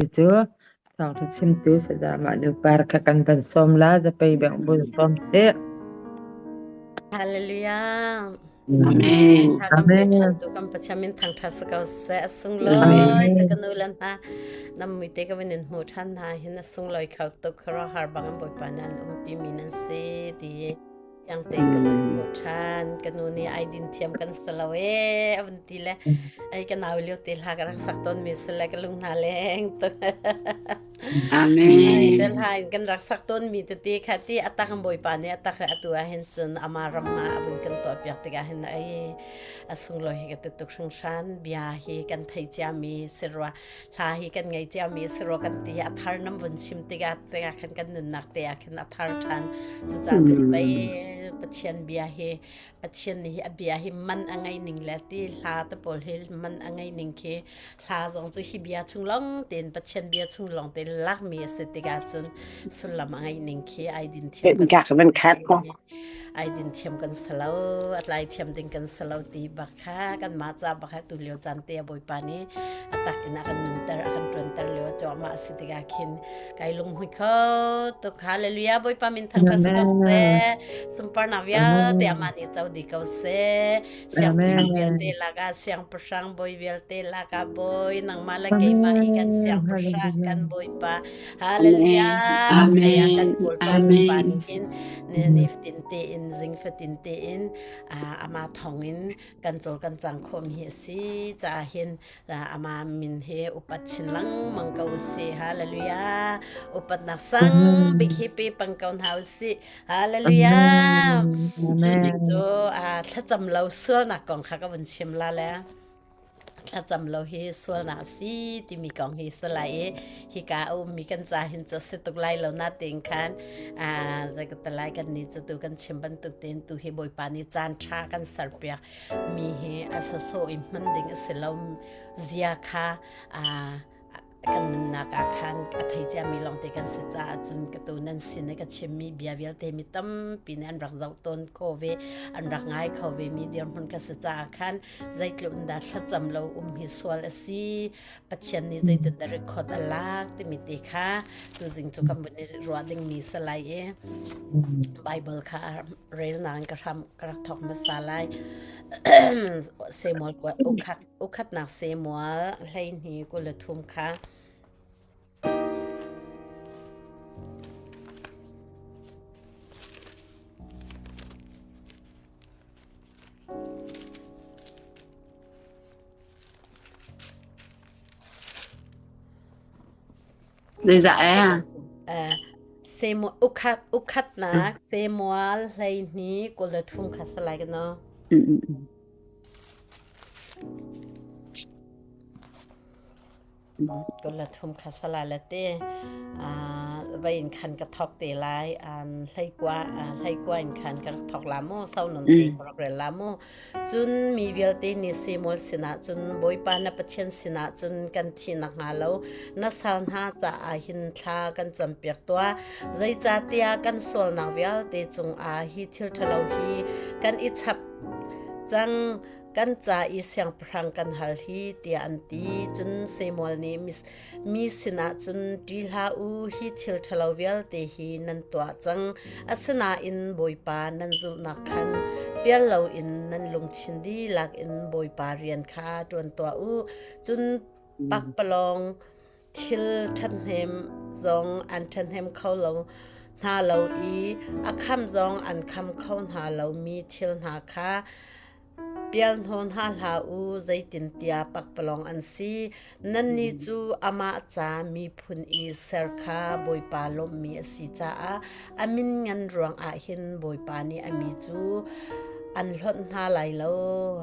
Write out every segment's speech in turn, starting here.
Cucu thawngṭha chimtu Sayamah Nu Par kha kan van sawm la, zapei bang bun sawm sih. Hallelujah. Amen. Tha kan pe Amen. ṭhan tu kan Pathian min thangṭhat si ko seh. A sunglawi Amen. te ka nu le hna nam mui te ka van in hmu ṭhan hna hin a sunglawi kho tuk khuaruahhar bang in Bawipa nan umpi mi nan si ti Yang tein ka vun hmuh ṭhan. Ka nu nih ai din thiam kan si lo ee a vun ti le ai ka nau lio te hla ka rak sak tawn mi si le ka lung hna leng tuk. Amen. Te hla in kan rak sak tawn mi tete kha ti atak an bawipa nih atak atu ah hin cun ama ram ah a vun kan tuah piak tikah hin ai a sunglawi hi ka ti tuk hringhran bia hi kan thei cia mi si rua hla hi kan ngei ciami a si rua kan ti a thar nam vun chim tikah tikah khan kan nunnak te ah khin a thar ṭhan cucaah cun pei Pathian bia hi Pathian nih hi a bia hi man a ngei ning le ti hla te pawl hi man a ngei ning khi hla zong cu hi bia chung long tein Pathian bia chung long tein lakmi a si tikah cun sullam a ngeih ning khi ai din thiam kan Ka van khat ko. ai din thiam kan si lo a tlai thiam ding kan si lo ti bak kha kanmah ca bak tu lio caan te a bawipa nih a tak in a kan nunter a kan ṭuanter lio a cuahmah a si tikah khin kai lunghmui kho tuk hallelujah bawipa min thangṭhat si ko seh sunparnak vialte amah nih co dih ko seh siangpahrang vialte lakah siangpahrang bawi vialte lakah bawi nangmah le keimah hi kan siangpahrang kan bawipa hallelujah Amen. kan bawipa bawipa nih hin ni fatin tein zing fatin tein amah thawngin kan cawl kan cang khawhmi hi a si caah hin amah min hi upat chin lengmang ko usih. Hallelujah. Upatnak sang bik hi pe pang ko hna usih. Hallelujah. Tuzing cu thlacam lo sualnak kong kha ka vun chim la le. Thlacam lo hi sualnak a si timi kong hi si lai i hika a ummi kan ca hin cu si tuk lai lo natein khan zeikatalai kan nih cu tu kan chim bantuk tein tu hi Bawipa nih caan ṭha kan serpiak mi hi a sawsawh i hman ding a si lo zia kha kan nunnak ah khan a thei ciami lawngte kan si caah cun ka tu nan sin i ka chimmi bia vialte mi tampi nih an rak zoh tawn kho ve an rak ngai kho ve mi dirhmun ka si caah khan zeitluk in dah thlacam lo um hi sual a si Pathian nih zeitin dah record a lak timi te kha tuzing cu kan vun i ruah dingmi si lai i Bible kha rel nain ka hram ka rak thawk hmasa lai Samuel ukhatnak Samuel 12 23 kha Zeizah ee? Samuel ukhat ukhatnak Samuel 12 23 kha si lai ka no. 23 kha sala le te vai in khan ka thok te lai an hleikua hleikua in khan ka rak thok la mu sau non te ka rak rel la mu cun mi vialte nih Samuel sinah cun Bawipa na Pathian sinah cun kan thi nakhnga lo na sal hna caah hin thla kan campiak tuah zeicahtiah kan sualnak vialte cungah hi thil ṭhalo hi kan i chap cang kan ca i siangpahrang kan hal hi tiah an ti cun Samuel nih mi sinah cun ṭih hlah u hi thil ṭhalo vialte hi nan tuah cang asinain Bawipa nan zulhnak khan pial loin nan lungthin dihlak in Bawipa rian kha ṭuan tuah u cun pakpalawng thil ṭhathnem zong an ṭhahnem kho lo hna lo i a kham zong an kham kho hna lomi thil hna kha pial hnaw hna hlah u zeitintiah pakpalawng an si nannih cu amah ca miphun i ser kha Bawipa lawmhmi a si caah a min ngan ruangah hin Bawipa nih a mi cu an hlonh hna lai lo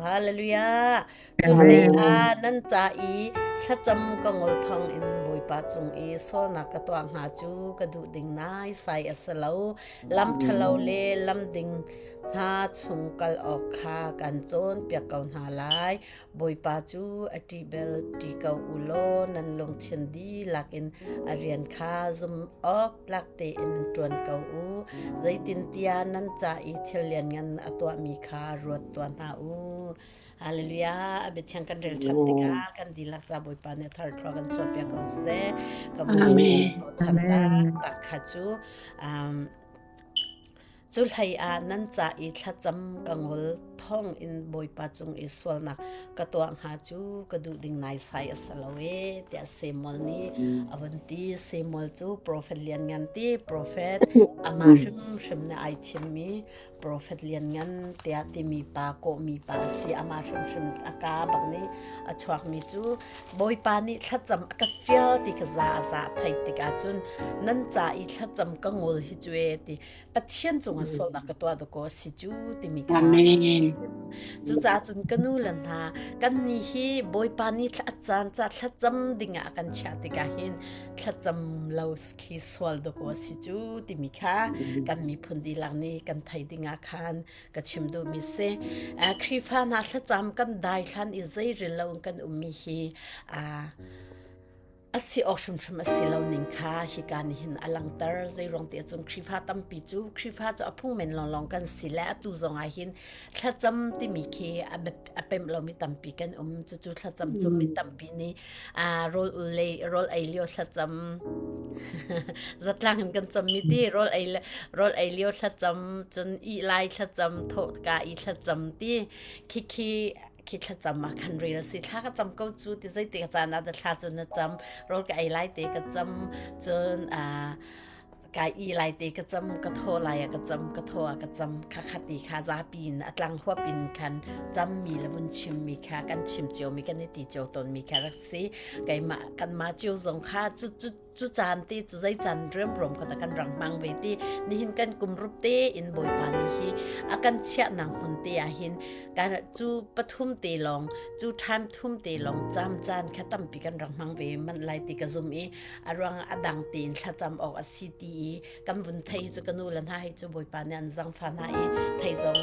hallelujah Cu hleiah nan ca i thlacam ka ngol thawngin Bawipa cung i sualnak ka tuah hnga cu ka duh ding naisai a si lo. Lam ṭhalo le lam ding hna chung kal awk kha kan cawnpiak ko hna lai. Bawipa cu a ṭih bel ṭi ko u law nan lungthin dihlak in a rian kha zum awk tlak tein ṭuan ko u. Zeitintiah nan ca i thil lianngan a tuahmi kha ruat tuah hna u. Hallelujah. A biathiang kan rel ṭhan tikah kan dihlak ca Bawipa nih thar thlua kan chuahpiak ko seh. Ka vun Amen. chan Amen. tak kha cu um, cu hlei ah nan ca i thlacam ka ngol thong in Bawipa cung i sualnak ka tuah hnga cu ka duh ding naisai a si lo e tiah Samuel nih a vun ti. Samuel cu profet lianngan ti profet amah hrimhrim nih ai thimmi Profet lianngan tiah timi pa kawhmi pa a si. Amah hrimhrim a kaa bak nih a chuakmi cu Bawipa nih thlacam a ka fial ti kha za a za thei tikah cun nan ca i thlacam ka ngol hi cu e ti Pathian cungah sualnak ka tuah dakaw a si cu timi kha Amen. Cucaah cun ka nu le hna kan nih hi Bawipa nih thla a caan ca thlacam dingah a kan chiah tikah hin thlacam lo khi sual dawkaw a si cu timi kha kan miphun dihlak nih kan thei dingah khan ka chim duhmi si. Khrihfa hna thlacam kan daithlan i zeirel lo in kan ummi hi a si awk hrimhrim a si lo ning kha hika nih hin a langter zeiruang ti ahcun Khrihfa tampi cu Khrihfa cu a phung men lawnglawng kan si le atu zong ah hin thlacam timi khi a pemh lomi tampi kan um cucu thlacam cu mi tampi nih rawl ul le rawl ei lio thlacam zatlang in kan cam mi ti rawl ei rawl ei lio thlacam cun ih lai thlacam thawh ka i thlacam ti khi khi khi thlacam ah khan rel si thla ka cam ko cu ti zei te caan ah thla cu na cam rawl ka ei lai te ka cam cun Kai i lai te ka cam, ka thaw lai ah ka cam, ka thaw ah ka cam. Khakhat ti kha zapi in a tlang huap in khan cammi le vun chimmi kha kan chim ciomi kan i ti cio tawnmi kha rak si. Keimah kanmah cio zong kha cu cu cu caan te cu zei caan riamruam kha kan rang hmang ve ti. Nihin kan kum rup te in Bawipa nih hi a kan chiahnak hmun te ah hin kan cu pathum te lawng cu time thum te lawng cam caan kha tampi kan rak hmang ve manh lai ti ka zum i a ruang a dang tein thlacam awk a si ti i kan vun thei cu ka nu le hna hi cu bawipa nih an zangfa hna i thei zong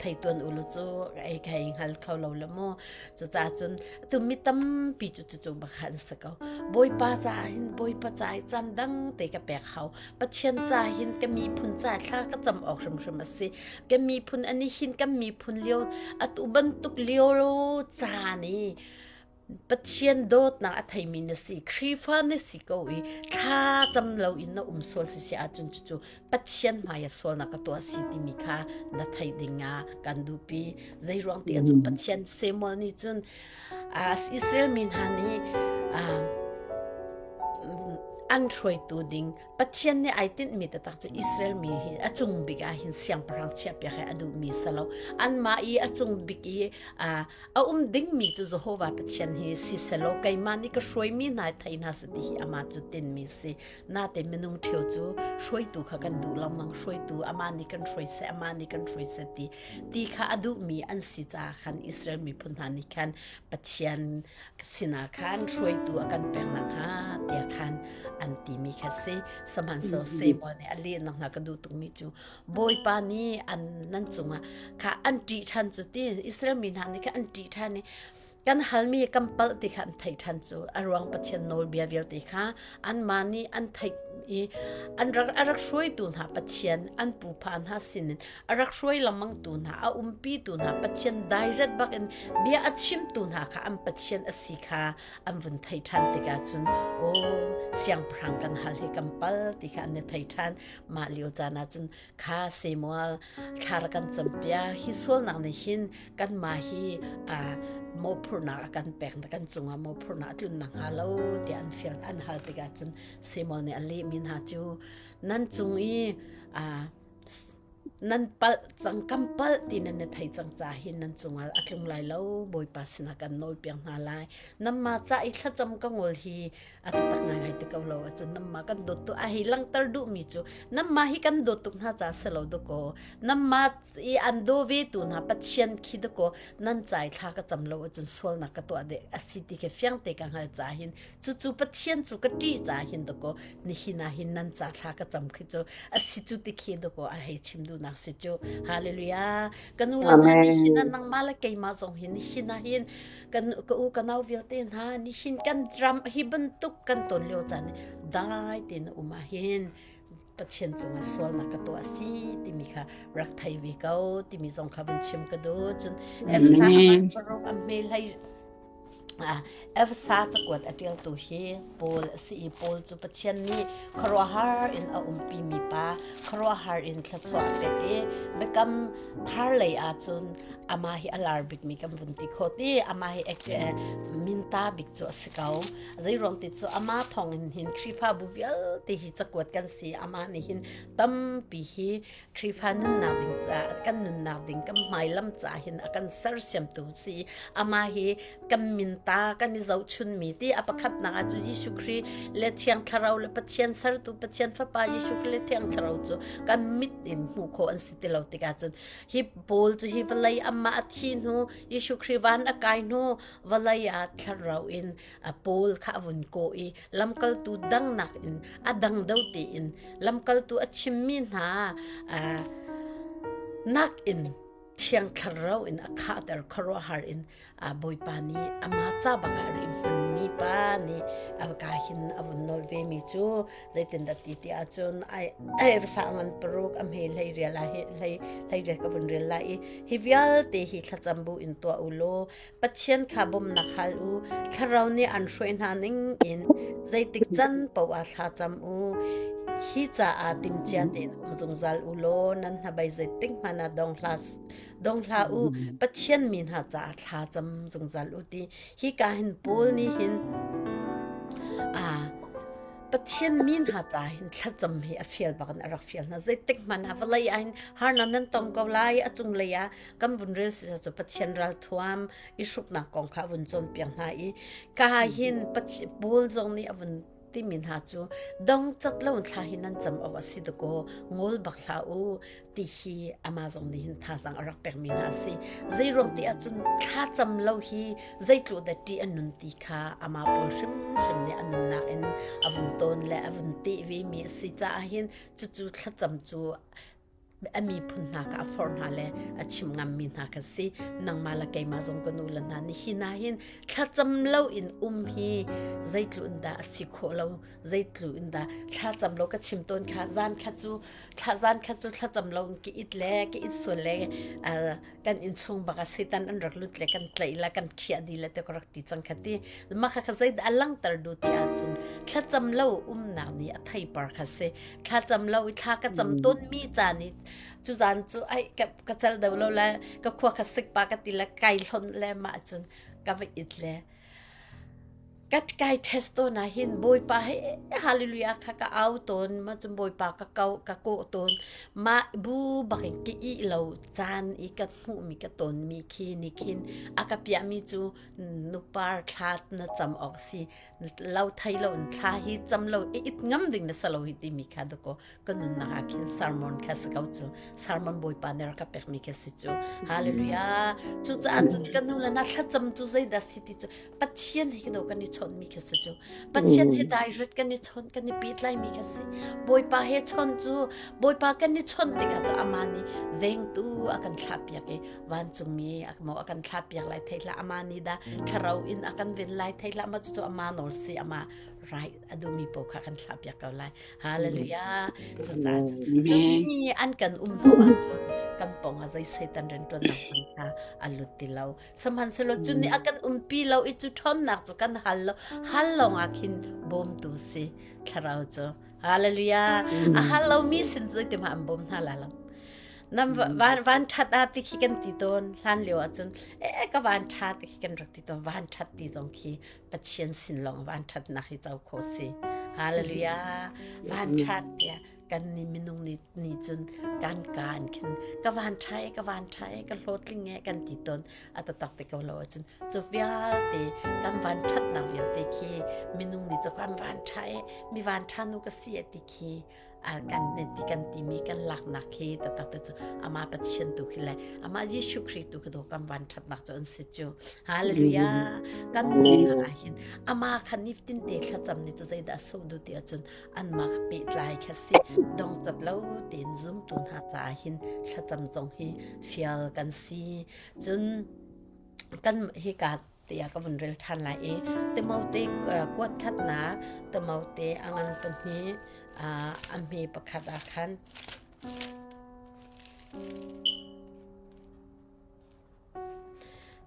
thei tuan ulu cu ei khai hngal kho lo le mu cucaah cun tu mi tampi cu cu bak an si ko bawipa ca hin bawipa ca hi caan dang te ka pek hau pathian ca hin ka miphun ca thla ka cam awk hrimhrim a si ka miphun ani hin kan miphun lio atu bantuk lio ca ni Pathian dawtnak a theimi na si, Khrihfa na si ko i thla cam lo in na um sual si si ahcun cucu Pathian hmai ah sualnak ka tuah si timi kha na theih ding ah kan duhpi. Zei ruang ti ahcun Pathian Samuel nih cun Israel mi hna nih an hruaitu ding Pathian nih ai tinhmi taktak cu Israel mi hi a cung bik ah hin siangpahrang chiahpiak hi a duhmi si lo. Anmah i a cung bik i a um dingmi cu Jehovah Pathian hi si selaw keimah nih ka hruaimi hna thei hna seh ti hi amah cu tinmi si. Nate minung ṭheo cu hruaitu kha kan duh lengmang hruaitu amah nih kan hruai seh amah nih kan hruai seh ti ti kha a duhmi an si caah khan Israel miphun hna nih khan Pathian sinah khan hruaitu a kan pek nakhnga tiah khan an timi kha si. Sihmanhsehlaw Samuel nih a lehnak hna ka duh tukmi cu Bawipa nih an nan cungah kha an ṭih ṭhan cu ti Israel mi hna nih kha an ṭih ṭhan i kan halmi kan palh ti kha an theih ṭhan cu a ruang Pathian nawlbia vialte kha anmah nih an theih i an rak a rak hruaitu hna Pathian an pupa hna sinin a rak hruai lengmangtu hna a umpitu hna Pathian direct bak in bia a chimtu hna kha an Pathian a si kha an vun thei ṭhan tikah cun aw siangpahrang kan hal hi kan pal ti kha an i thei ṭhan mah lio caan ah cun kha Samuel thla rak kan campiak hi sualnak nih hin kanmah hi mawhphurhnak a kan pek kan cungah mawhphurhnak a tlun nakhnga lo tiah an fial an hal tikah cun Samuel nih a lehmi hna cu nan cung i nan palh cang kan palh ti nan i thei cang ca hi nan cungah a tlung lai lo bawipa sinah kan nawl piak hna lai nanmah ca i thlacam ka ngol hi a taktak ngaingai ti ko lo ahcun nanmah kan dawt tuk a hei langhter duhmi cu nanmah hi kan dawt tuk hna ca si lo dakaw nanmah i an daw ve tu hna Pathian khi dakaw nan cai thla ka cam lo ahcun sualnak ka tuah deh a si ti khi fiang te ka hngal ca hin cucu Pathian cu ka ṭih ca hin dakaw nihin ah hin nan ca thla ka cam khi cu a si cu ti khi dakaw a hei chim duhnak si cu hallelujah ka nu le hna nihin ah nangmah le keimah zong hi nihin ah hin kan ka u ka nau vialte hna nihin kan ram hi bantuk kan ton lio caan dai tein um ah hin. Pathian cungah sualnak ka tuah si timi kha rak thei ve ko timi zong kha vun chim ka duh. Cun Efsa paruk a hme hlei Efsa cakuat a ṭialtu hi Paul a si i Paul cu Pathian nih khuaruahhar in a umpimi pa, khuaruahhar in thluachuah a pek i biakam thar lei ahcun amah hi a lar bikmi kan vun ti khawh ti amah hi minta bik cu a si ko. Zeiruang ti cu amah thawng in hin Khrihfabu vialte hi cakuat kan si. Amah nih hin tampi hi Khrihfa nunnak ding caah kan nunnak ding kan hmailam caah hin a kan sersiamtu si. Amah hi kan minta kan i zohchunmi ti a pakhatnak ah cu Jesuh Khrih le Thiang Thlarau le Pathian sertu Pathian Fapa Jesuh Khrih le Thiang Thlarau cu kan mit in hmuh khawh an si ti lo tikah cun hi Paul cu hi vawlei amah a thi hnu Jesuh Khrih van a kai hnu vawlei ah thlarau in a Paul kha a vun kawh i lamkaltu dangnak in a dang do tiin lamkaltu a chimmi hna nak in thiang thlarau in a khahter khuaruahhar in Bawipa nih amah ca bak ah a ri hmunmi pa nih a ka hin a vun nawl ve mi cu zeitindah ti ti ahcun ai ngan paruk a hme hlei rial ah hlei hlei rial ka vun rel lai i hi vialte hi thlacam bu in tuah u law Pathian kha bawmhnak hal u thlarau nih an hruai hna ning in zeitik can paoh ah thla cam u hi caah timcia tein um zungzal u law nan hnabei zeitik hmanh ah dong hlah dong hlah u Pathian mi hna caah thla cam zungzal u ti hi ka hin Paul nih hin a Pathian mi hna caah hin thlacam hi a fial bak in a rak fial hna zeitik hmanh ah vawlei ah hin harnak nan tong ko lai a cunglei ah kan vun rel si cu Pathian ralthuam i hruknak kong kha a vun cawnpiak hna i ka hin Paul zong nih a vun timi hna cu dong cat lo thla hi nan cam awk a si dakaw ngol bak hlah u ti hi amah zong nih hin thazaang a rak pekmi hna a si. Zeiruang ti ahcun thlacam lo hi zeitluk dah ṭih a nun ti kha amah pawl hrimhrim nih a nunnak in a vun tawn le a vun teh vemi a si caah hin cucu thlacam cu a miphun hna kha a forh hna le a chim ngammi hna kha si. Nangmah le keimah zong ka nu le hna nih hi na hin thlacam lo in um hi zeitluk in dah a si khawh lo zeitluk in dah thlacam lo ka chim tawn kha zan kha cu thla zan kha cu thlacam lo in ka it le ka it sual le kan inn chung bak ah Satan an rak lut le kan tlaih la kan khiah di le te ka rak ti cang kha ti mah kha kha zeidah a langter du ti ahcun thlacam lo umnak nih a theipar kha si thlacam lo i thla ka cam tawn mi ca nih cu zan cu ai ka ka cal do lo le ka khua kha sik pa ka ti le kai hlon le mah cun ka va it le Ka kai test tawn ah hin Bawipa he hallelujah kha ka au tawn ma cun Bawipa ka kau ka kawh tawn mah bu bak in ka ih lo caan i ka hmuhmi ka tawnmi khi ni khin a ka piahmi cu nupar thla na cam awk si lo thei lo in thla hi cam lo i it ngam ding na sa lo hi timi kha dakaw ka nunnak ah khin sermon kha si ko cu sermon Bawipa nih rak ka pekmi kha si cu hallelujah cucaah cun ka nu le na thlacam cu zeidah si ti cu Pathian he do kan i chawnhmi kha si cu Pathian he direct kan i chawn kan i pehtlaimi kha si Bawipa he chawn cu Bawipa kan i chawn tikah cu amah nih vengtu a kan thlahpiak i vancungmi maw a kan thlahpiak lai thei hlah amah nih dah thlarau in a kan ven lai thei hlah ma cucu amah nawl si amah right a duhmi paoh kha kan thlahpiak ko lai hallelujah cucaah cun mi an kan um hnu ahcun kan pong ah zei Satan rianṭuannak hmanh kha a lut ti lo Sihmanhsehlaw cu nih a kan umpi lo i cu ṭhawnnak cu kan hal lo. Hal lawngah khin bawmtu si thlarau cu. Hallelujah. A hal lomi sin cu ti ma an bawm hna la lo. Nam van van ṭhat ah ti khi kan ti tawn hlan lio ahcun e ka van ṭha ti khi kan rak ti tawn van ṭhat ti zong khi Pathian sin lawng van ṭhatnak hi co kho si. Hallelujah. Van ṭhat tiah kan nih minung nih nih cun kan kaan khin ka van ṭha e ka van ṭha e ka hlawhtling e kan ti tawn a taktak te ko lo ahcun cu vialte kan van ṭhatnak vialte khi minung nih cu kan van ṭha e mi van ṭha nu ka si e ti khi kan ti kan timi kan laknak khi taktak te cu amah Pathian tu khi le amah Jesuh Khrih tu khi do kan van ṭhatnak cu an si cu hallelujah kan nunnak ah hin amah kha niftin te thlacam ni cu zeidah so du ti ahcun anmah kha pehtlai kha si dongcat lo tein zumtu hna caah hin thlacam zong hi fial kan si cun kan hika tiah ka vun rel ṭhan lai i Timote kuat khatnak Timote a ngan pahnih a hme pakhat ah khan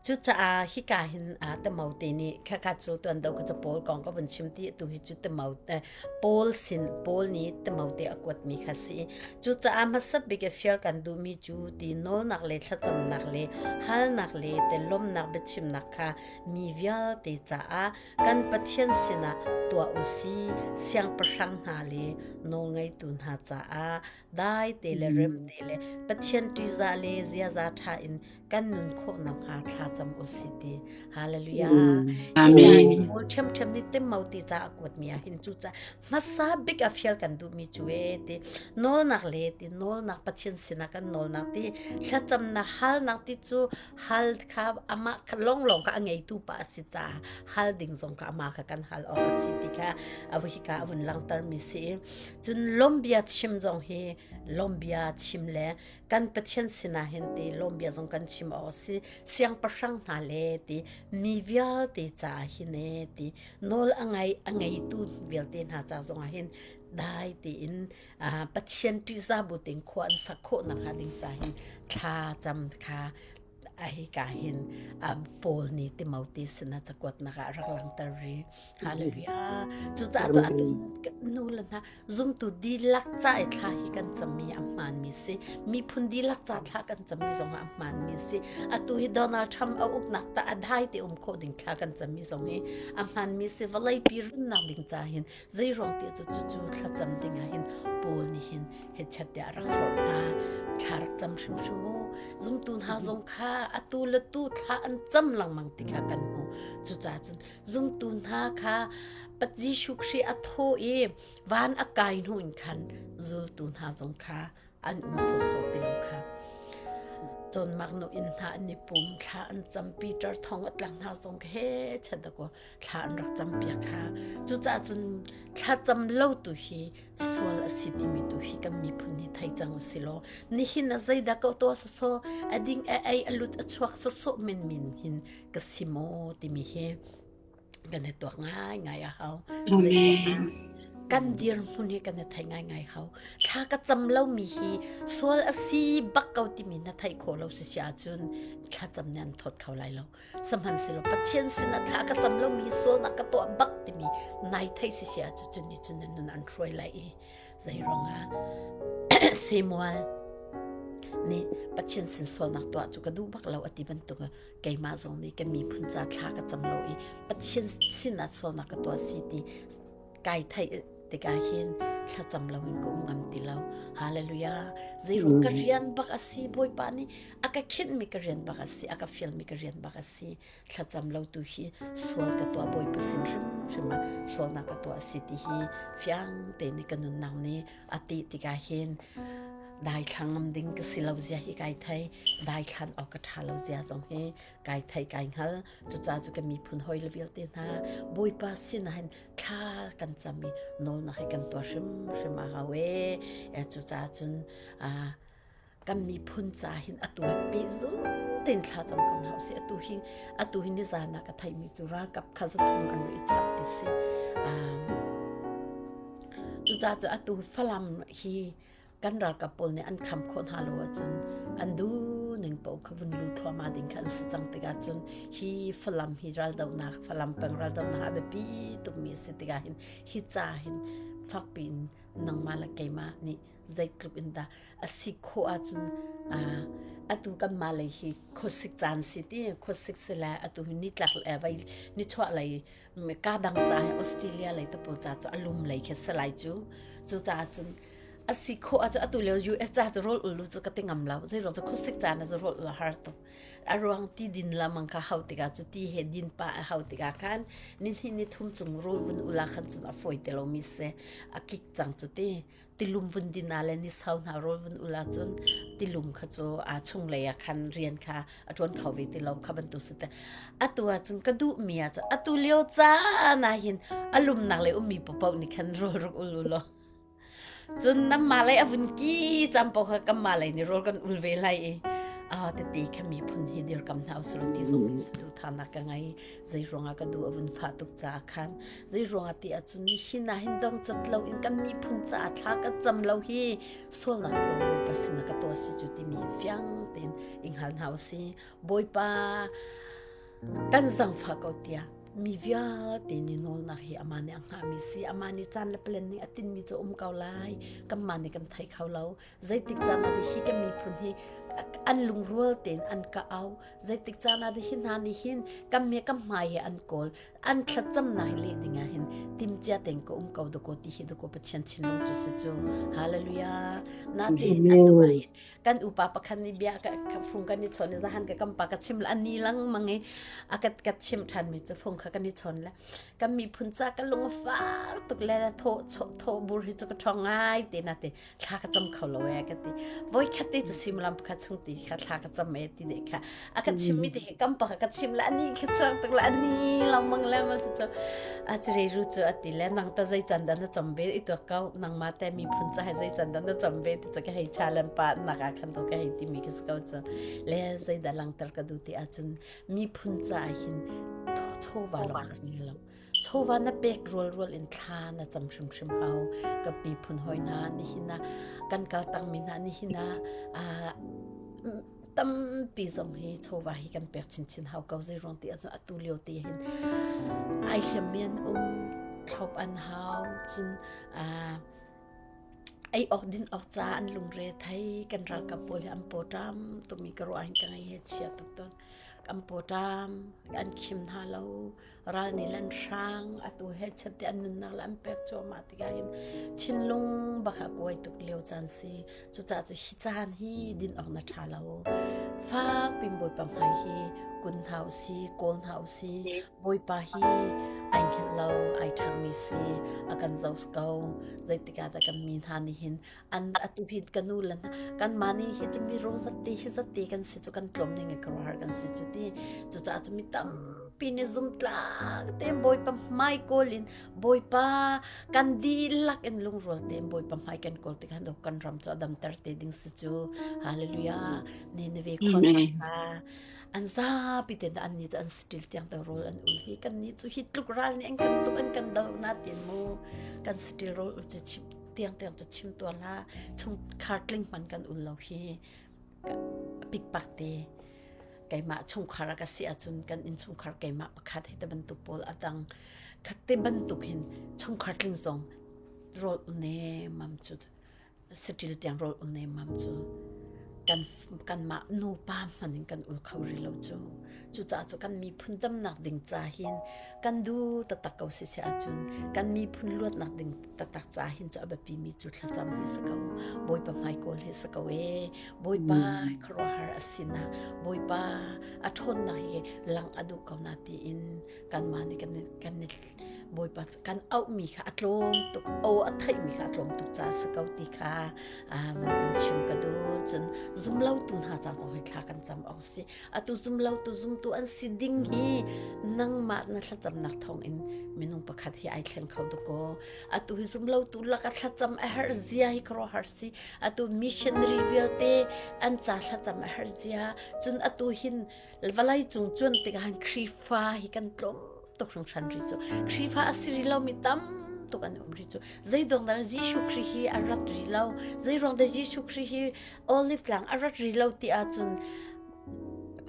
Cucaah hika hin Timote nih khakha cu tuan do ka ca Paul kong ka vun chim ti tu hi cu Timote Paul sin Paul nih Timote a kuatmi kha si. Cucaah hmasa bik i fial kan duhmi cu ti nawlnak le thlacamnak le halnak le te lawmnak biachimnak kha mi vialte caah kan Pathian sinah tuah u si siangpahrang hna le nawlngeitu hna caah dai te le rem te le Pathian ṭihzah le ziaza ṭha in kan nun khawh nakhnga thla cam u si ti. Hallelujah. Amen. Paul ṭhiamṭhiam nih Timmo ti ca a kuatmi ah hin cu ca hmasa bik a fial kan duhmi cu e ti nawlnak le ti nawlnak Pathian sinah kan nawlnak ti thlacamnak halnak ti cu hal kha amah kha longlong kha a ngeitu pa a si caah hal ding zong kha amah kha kan hal awk a si ti kha a hika a vun langhtermi si. Cun lawmbia chim zong hi lawmbia chim le kan Pathian sinah hin ti lawmbia zong kan chim awk a si. Siangpahrang hna le ti mi vialte caah hin e ti nawl a ngai a ngeitu vialte hna ca zongah hin dai tiin Pathian ṭihzah bu tein khua an sak khawh nakhnga ding ca hin thla cam kha hika hin Paul nih Timote sinah cakuatnak ah a rak langhter rih. Hallelujah. Cucaah cu atu nu le hna zumtu dihlak ca i thla hi kan cammi a hmaanmi si. Miphun dihlak ca thla kan cammi zong ah a hmaanmi si. Atu hi Donald Trump a uknak ta a dai te um khawh ding thla kan cammi zong hi a hmaanmi si. Vawleipi runnak ding ca hin zei ruang ti cu cucu thlacam ding ah hin Paul nih hin hetchat tiah a rak forh hna. Thla rak cam hrimhrim u. Zumtu hna zong kha atu le tu thla an cam lengmang ti kha kan hmuh. Cucaah cun zumtu hna kha Pat Jesuh Khrih a thaw i van a kai hnu in khan zultu hna zong kha an um sawsawh ti lo kha. Cawnmak nu inn hna an i pum thla an cam Peter thong a tlak hna zong he chat ko thla an rak cam piak kha. Cucaah cun thla cam lo tu hi sual a si timi tu hi kan miphun nih thei cang u si law nihin a zeidah ko to soso a ding a ei a lut a chuak soso min min hin ka si maw timi hi kan i tuak ngaingai a hau. Amen. Kan dirhmun hi kan i thei ngaingai hau. Thla ka cam lomi hi sual a si bak ko timi na theih khawh lo si si ahcun thla cam nih an thawt kho lai lo. Sihmanhsehlaw Pathian sinah thla ka cam lomi hi sualnak ka tuah bak timi nai theih si si ahcun cun nih cun na nun an hruai lai i zei ruangah Samuel nih Pathian sin sualnak tuah cu ka duh bak lo a ti bantuk keimah zong nih kan miphun ca thla ka cam lo i Pathian sinah sualnak ka tuah si ti kai theih tikah hin thlacam lo in ka um ngam ti lo. Hallelujah. Zeiruang ka rian bak a si Bawipa nih a ka khinhmi ka rian bak a si a ka fialmi ka rian bak a si thlacam lo tu hi sual ka tuah Bawipa sin hrimhrim ah sualnak ka tuah a si ti hi fiang te nih ka nunnak nih a ti tikah hin dai thlang ding ka si lo zia hi kai thei dai thlan awk ka ṭha lo zia zong hi kai thei kai hngal cucaah cu ka miphun hoi le vialte hna Bawipa sin ah hin thla kan cam i nawlnak hi kan tuah hrimhrim a hau e cucaah cun kan miphun ca hin atu hin pehzul tein thla cam ko hna usih atu hi atu hi nizan ah ka theihmi cu ralkap kha zathum an ri chap ti si cucaah cu atu Falam hi kan ralkap pawl nih an kham khawh hna lo ahcun an duh ning paoh kha vun lu thluahmah ding kha an si cang tikah cun hi Falam hi raldohnak Falam peng raldohnak a biapi tukmi a si tikah hin hi ca hin fakpi in nangmah le keimah nih zeitluk in dah a si khawh ahcun atu kanmah lei hi khuasik caan si ti khuasik si le atu hi nitlak le vai nichuah lei ka dang ca hi Australia lei te pawl ca cu a lum lei khi si lai cu cu caah cun a si khawh ahcun atu lio US ca cu rawl ul lu cu ka ti ngam lo zei ruang cu khuasik caan ah cu rawl ul a har tuk a ruang ti din lamang kha hau tikah cu ti he din pa a hau tikah khan ni hnih ni thum chung rawl vun ula khan cun a fawi te lomi si a kik cang cu ti tilum vun din ah le ni sau hna rawl vun ul ahcun tilum kha cu a chung lei ah khan rian kha a ṭuan kho ve ti lo kha bantuk si te atu ahcun ka duhmi ah cun atu lio caan ah hin a lumnak le ummi paoh nih khan rawl rak ul u law cun nanmah lei a vun ki cam paoh kha kanmah lei nih rawl kan ul ve lai i. A tete kha miphun hi dirkam hna usulaw ti zong hi saduhthahnak ka ngei. Zei ruangah ka duh a vun fah tuk caah khan zei ruangah ti ahcun nihin ah hin dong cat lo in kan miphun caah thla ka cam lo hi sualnak ko Bawipa sinah ka tuah si cu timi hi fiang tein i hngal hna usih. Bawipa kan zangfah ko tiah mi vialte nih nawlnak hi amah nih a hngahmi si amah nih caan le plan nih a tinmi cu um ko lai kanmah nih kan thei kho lo zeitik caan ah hi kan miphun hi an lungrual tein an ka au zeitik caan ah hi hna nih hin kan me kan hmai hi an kawl an thlacamnak hi leh ding ah hin timcia tein ka um ko dako ti hi dako Pathian thinlung cu si cu hallelujah na tein atu ah hin kan upa pakhat nih bia ka fung kan i chawn i zahan ka kam pa ka chim la ani lang mang i a ka ka chim than mi cu fung kha kan i chawn le kan miphun ca ka lung fak tuk le tho tho bur hi cu ka thong ngai te na te thla ka cam kho lo e ka ti voi khat te cu suimilam pakhat chung ti kha thla ka cam e ti de kha a ka chim mi te kam pa ka chim la ani kha chuak tuk la ani lo mang le ma chu a chire ru chu ati le nang ta zei chan dan na cham be i to kau nang ma te mi phun cha hai zei chan dan na cham be ti chu ka hei chalan pa na ka khan to ka hei ti mi ka ko chu le zei da lang tar ka du ti a chun mi phun cha hin tho cho wa lo ni lo Chawva na pek rualrual in thla na cam hrimhrim hau. Ka miphun hawi hna nihin ah kan kaltakmi hna nihin ah tampi zong hi chawva hi kan pek chinchin hau ko zei ruang ti ahcun atu lio te hin ai hliammi an um thlop an hau cun ei awk din awk ca an lungre thei kan ralkap pawl hi an pawṭam tumi ka ruah hin ka ngai he chia tuk tawn kan pawṭam an khim hna lo ral nih lan hrang atu he chet te an nunnak le an pek cuahmah tikah hin thinlung bak a kuai tuk lio caan si cucaah cu hi caan hi din awk na ṭha lo fak pin bawipa hmai hi kun hna usi kawl hna usi bawipa hi ai hngilh lo ai ṭhangmi si a kan zo ko zeitikah dah kan mi hna nih hin an atu hi ka nu le kan mah nih hi cu mi ro zatte hi zatte kan si cu kan tlawm ning i khuaruahhar kan si cu ti cucaah cu mi tampi nih zumtlak tein bawipa hmai kawl in bawipa kan dihlak in lungrual tein bawipa hmai kan kawl tikah kan ram cu a damter te ding si cu hallelujah Nineveh khua an zapi ten an ni cu an still tiang te rawl an ul hi kan ni cu hi tluk ral nih an kan tuk an kan do na tin mu kan still rawl ul cu chim tiang tiang cu chim tuar la chung khar tling man kan ul lo hi pikpak te keimah chungkhar ka si ahcun kan inn chungkhar keimah pakhat hi te bantuk pawl adang khatte bantuk hin chungkhar tling zong rawl ne mam cu saṭil tiang rawl ul nemmam cu kan kanmah nupa hmanh in kan ul kho rih lo cu cucaah cu kan miphun damnak ding ca hin kan du taktak ko si si ahcun kan miphun luatnak ding taktak ca hin cu a biapi mi cu thlacam hi si ko bawipa hmai kawl hi si ko e bawipa khuaruahhar a sinah bawipa a ṭhawnnak hi lang a duh ko na tiin kanmah nih kan kan Bawipa kan auhmi kha a tlawm tuk aw a theihmi kha a tlawm tuk caah si ko ti kha vun chim ka duh cun zumlotu hna ca zong hi thla kan cam awk si atu zumlotu zumtu an si ding hi nangmah na thlacamnak thawng in minung pakhat hi ai thleng kho tuk ko atu hi zumlotu laka thlacam a herh zia hi khuaruahhar si atu missionary vialte an ca thlacam a herh zia cun atu hin vawlei cung cuan tikah han Khrihfa hi kan tlawm tuk hringhran ri cu Khrihfa a si rih lomi tam tuk an um ri cu zeidong dah Jesuh Khrih hi a rat rih lo zeiruang dah Jesuh Khrih hi Olive tlang a rat rih lo ti ahcun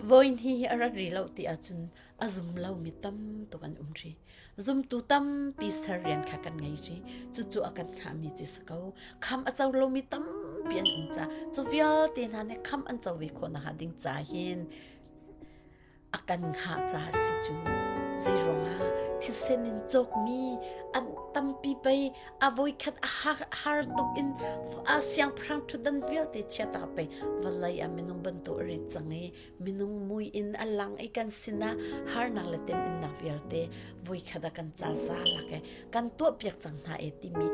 voin hi hi a rat rih lo ti ahcun a zum lomi tam tuk an um rih zumtu tampi ser rian kha kan ngei rih cucu a kan hngahmi cu si ko kham a co lomi tampi an um ca cu vialte hna nih kham an co ve khawh nakhnga ding ca hin a kan hngah ca a si cu zeiruangah thisen in cawkmi an tampi pei a voikhat a har tuk in a siangpahrang ṭhutdan vialte chiata pei vawlei ah minung bantuk a rit cang i minung mui in a lang i kan sinah harnak le teminnak vialte voikhat a kan ca za lak e kan tuahpiak cang hna e timi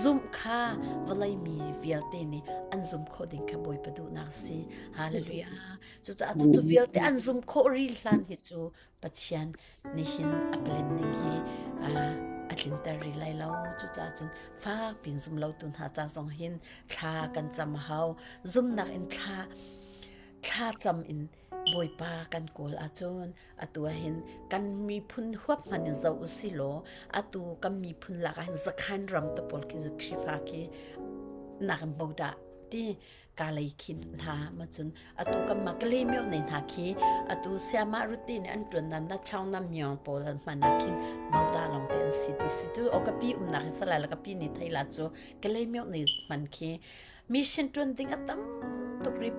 zumh kha vawlei mi vialte nih an zum khawh ding kha Bawipa duhnak si hallelujah Cucaah cucu vialte an zum khawh ri hlan hi cu Pathian nihin a plan ning hi a tlinter rih lai lo. Cucaah cun fak pin zum lotu hna ca zong hin thla kan cam hau. Zumnak in thla Thlacam in Bawipa kan kawl ahcun atu ahhin kan miphun huap hmanh in zoh usih law atu kan miphun lak ahhin Zakhan ram te pawl khi Khrihfa khi nakin bo dah ti kalay khi hna ma cun atu kan mah Kalay myo nei hna khi atu siamah ruti nih an tuan na na chau na myong pawl an hman ah khin boda long te an si ti si tu o kapi umnak hi salai la kapi ni thei la cu Kalay myo nei hman khi mission tuan ding a tam tuk rip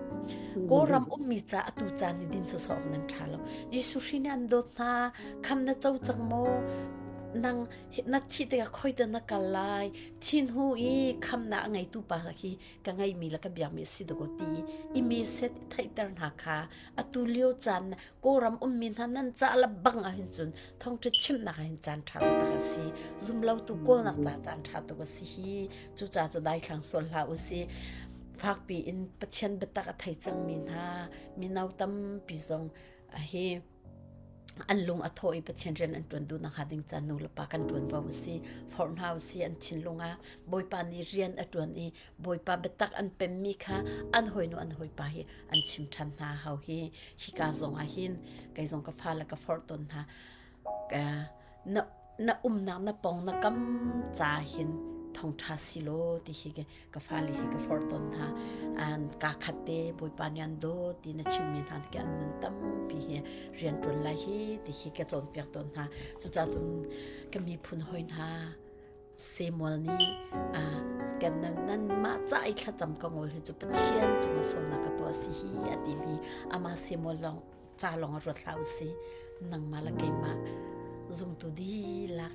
Kawlram ummi ca atu caan ni din sawsawh nan tha lo Jesuh hri nih an dawt hna kham na co cang maw nang na thi tikah khoi ta na kal lai thin hu i khamnak a ngeitu pa khi ka ngeimi le ka biakmi a si dakaw ti i mi set theihter hna kha atu lio caan Kawlram ummi hna nan ca la bang ahhin cun thawngṭha chimnak ahhin caan ṭha taktak a si zumlotu kawlnak ca caan ṭha tuk a si hi cucaah cu daithlang sual hlah u si fakpi in Pathian biatak a thei cangmi hna mino tampi zong hi an lung a thaw i Pathian rian an ṭuan duh nakhnga ding ca nu le pa kan ṭuanvo a si. Forh hna u si an thinlung ah Bawipa nih rian a ṭuan i Bawipa biatak an pemmi kha an hawinu an hawipa hi an chim ṭhan hna hau hi hika zong ah hin kei zong ka fale ka forh tawn hna. Na, na umnak na pong na kam ca hin thongṭha si law ti hi ka fale hi ka forh tawn hna an ka khat te bawipa nih an dawt ti na chimmi hna khi an nun tampi hi rian ṭuan lai hi ti hi ka cawnpiak tawn hna cucaah cun ka miphun hoi hna Samuel nih kan nan mah ca i thlacam ka ngol hi cu Pathian cungah sualnak ka tuah si hi a timi amah Samuel lawng ca lawng ah ruat hlah usih. Nangmah le keimah zumtu dihlak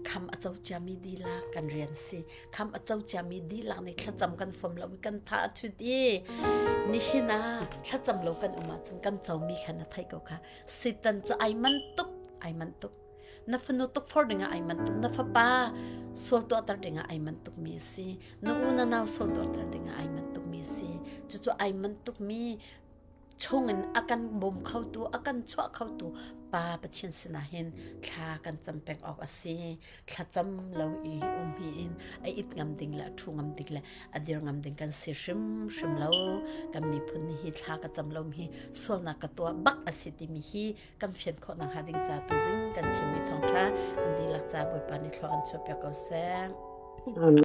kham a co ciami dihlak kan rian si. Kham a co ciami dihlak nih thlacam kan fom lo i kan tha a thut i nihin ah thlacam lo kan um ahcun kan comi kha na theih ko kha. Satan cu ai man tuk, ai man tuk. Na fanu tukforh dingah ai man tuk, na fapa sual tuahter dingah ai man tukmi a si. Na u na nau sual tuahter dingah ai man tukmi a si. Cucu ai man tukmi chungin a kan bawm khotu, a kan chuah khotu Pa Pathian sinah hin thla kan cam peng awk a si. Thlacam lo i um hi in a it ngam ding le a ṭhu ngam ding le a dir ngam ding kan si hrimhrim lo. Kan miphun nih hi thla ka cam lo mi hi sualnak ka tuah bak a si timi hi kan fian khawh nakhnga ding ca tuzing kan chimmi thawngṭha an dihlak ca Bawipa nih thlua kan chuahpiak ko seh. Amen.